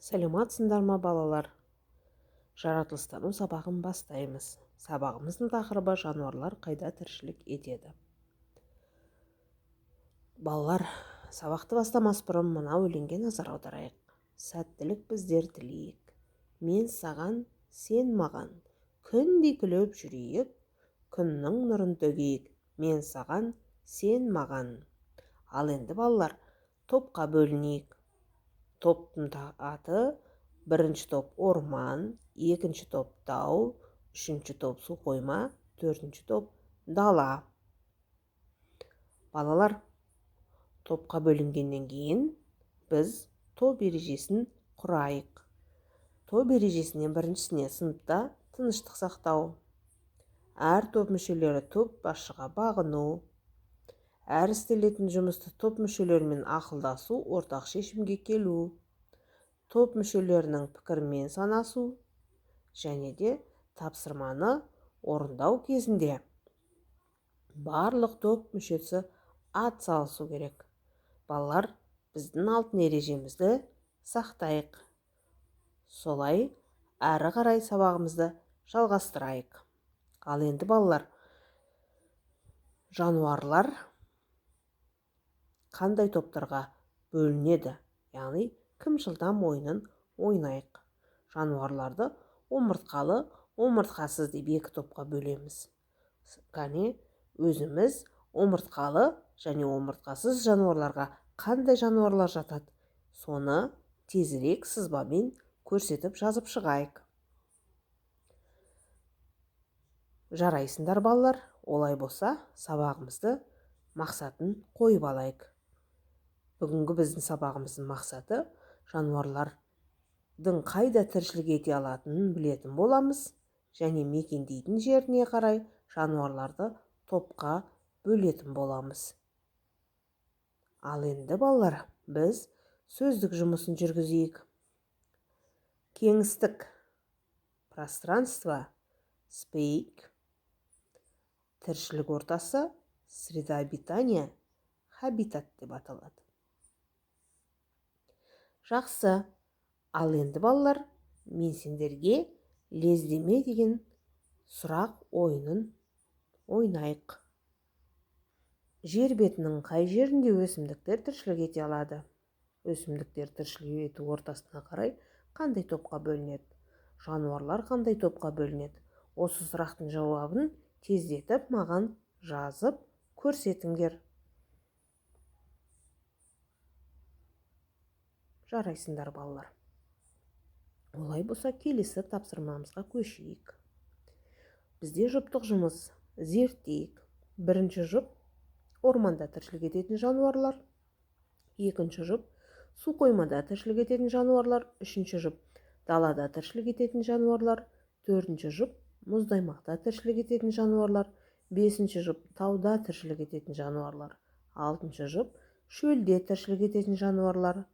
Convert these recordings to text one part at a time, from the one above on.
Сәлеметсіңдер ма, балалар? Жаратылыстану сабағын бастаймыз. Сабағымыздың тақырыбы: жануарлар қайда тіршілік етеді. Балалар, сабақты бастамас бұрын мына өлеңге назар аударайық. Сәттілік біздер тілейік. Мен саған, сен маған. Күндей күліп жүрейік, күннің нұрын төгейік. Мен саған, сен маған. Ал енді, балалар, топқа бөлінейік. Топтың аты: бірінші топ орман, екінші топ тау, үшінші топ су қойма, төртінші топ дала. Балалар, топқа бөлінгеннен кейін біз топ ережесін құрайық. Топ ережесінен біріншісіне: сыныпта тыныштық сақтау, әр топ мүшелері топ басшыға бағыну, әр істелетін жұмысты топ мүшелерімен ақылдасу, ортақ шешімге келу, топ мүшелерінің пікірімен санасу және де тапсырманы орындау кезінде барлық топ мүшесі ат салысу керек. Балалар, біздің алтын ережемізді сақтайық. Солай әрі қарай сабағымызды жалғастырайық. Ал енді, балалар, жануарлар қандай топтарға бөлінеді, яғни кім жылдам ойынын ойнайық. Жануарларды омыртқалы, омыртқасыз деп екі топқа бөлеміз. Кәне, өзіміз омыртқалы және омыртқасыз жануарларға қандай жануарлар жатады, соны тезірек сызбамен көрсетіп, жазып шығайық. Жарайсыңдар, балалар. Олай болса, сабағымызды мақсатын қойып алайық. Бүгінгі біздің сабағымыздың мақсаты: жануарлардың қайда тіршілік ете алатынын білетін боламыз және мекендейтін жеріне қарай жануарларды топқа бөлетін боламыз. Ал енді, балалар, біз сөздік жұмысын жүргізейік. Кеңістік, пространство, space, тіршілік ортасы, среда обитания, habitat деп аталады. Жақсы. Ал енді, балалар, мен сендерге лездеме деген сұрақ ойынын ойнайық. Жер бетінің қай жерінде өсімдіктер тіршілік ете алады? Өсімдіктер тіршілік ету ортасына қарай қандай топқа бөлінеді? Жануарлар қандай топқа бөлінеді? Осы сұрақтың жауабын тездетіп маған жазып көрсетіңдер. Жарайсыңдар, балалар. Олай болса, келесі тапсырмамызға көшейік. Бізде жұптық жұмыс. Зерттейік. Бірінші жұп орманда тіршілік ететін жануарлар, екінші жұп су қоймада тіршілік ететін жануарлар, үшінші жұп далада тіршілік ететін жануарлар, төртінші жұп мұзды аймақта тіршілік ететін жануарлар, бесінші жұп тауда тіршілік ететін жануарлар, алтыншы жұп шөлде тіршілік ететін жануарлар,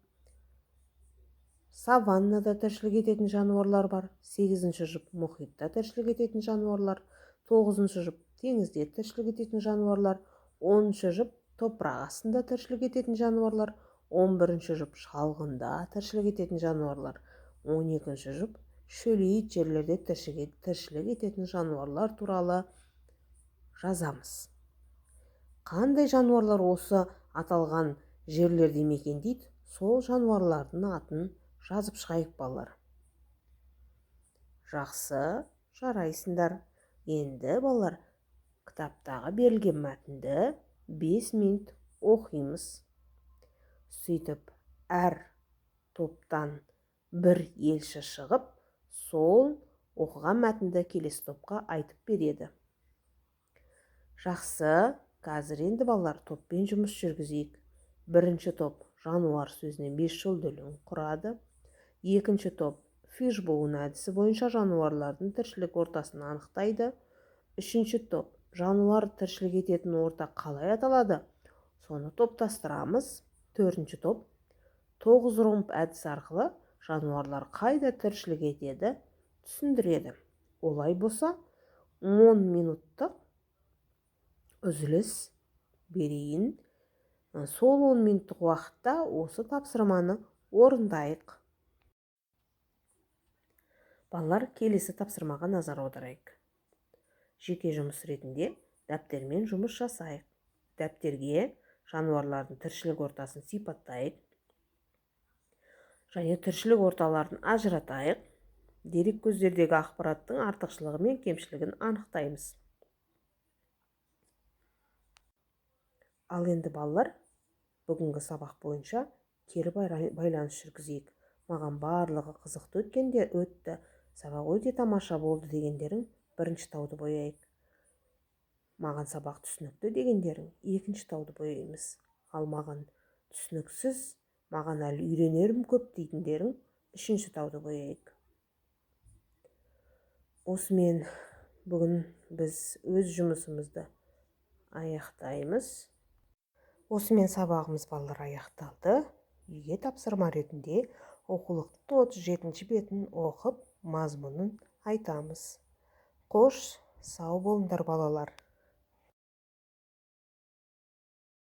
саваннада тіршілік ететін жануарлар бар, сегізінші жұп мұхитта тіршілік ететін жануарлар, тоғызыншы жұп теңізде тіршілік ететін жануарлар, 10-шы жұп топырақ астында тіршілік ететін жануарлар, 11-ші жұп шалғында тіршілік ететін жануарлар, 12-ші жұп шөлейт жерлерде тіршілік ететін жануарлар туралы жазамыз. Қандай жануарлар осы аталған жерлерде мекендейді, сол жануарлардың атын жазып шығайық, балалар. Жақсы, жарайсыңдар. Енді, балалар, кітаптағы берілген мәтінді 5 минут оқимыз. Сөйтіп, әр топтан бір елші шығып, сол оқыған мәтінді келесі топқа айтып береді. Жақсы, қазір енді, балалар, топпен жұмыс жүргізейік. Бірінші топ жануар сөзінен бес жолды өлең құрады. Екінші топ фишбоун әдісі бойынша жануарлардың тіршілік ортасын анықтайды. Үшінші топ жануар тіршілік ететін орта қалай аталады, соны топтастырамыз. Төртінші топ тоғыз ромб әдісі арқылы жануарлар қайда тіршілік етеді, түсіндіреді. Олай болса, 10 минуттық үзіліс берейін. Сол 10 минуттық уақытта осы тапсырманы орындайық. Балалар, келесі тапсырмаға назар аударайық. Жеке жұмыс ретінде дәптермен жұмыс жасайық. Дәптерге жануарлардың тіршілік ортасын сипаттайық және тіршілік орталарын ажыратайық. Дереккөздердегі ақпараттың артықшылығы мен кемшілігін анықтаймыз. Ал енді балалар, бүгінгі сабақ бойынша кері байланыс жүргізейік. Маған барлығы қызықты өткенде өтті, сабақ өте тамаша болды дегендерің бірінші тауды бояйық. Маған сабақ түсінікті дегендерің екінші тауды бояймыз. Ал маған түсініксіз, маған әлі үйренерім көп дейтіндерің үшінші тауды бояйық. Осымен бүгін біз өз жұмысымызды аяқтаймыз. Осымен сабағымыз балалар аяқталды. Үйге тапсырма ретінде оқулықтың 37-ші бетін оқып, мазмұнын айтамыз. Қош, сау болыңдар балалар.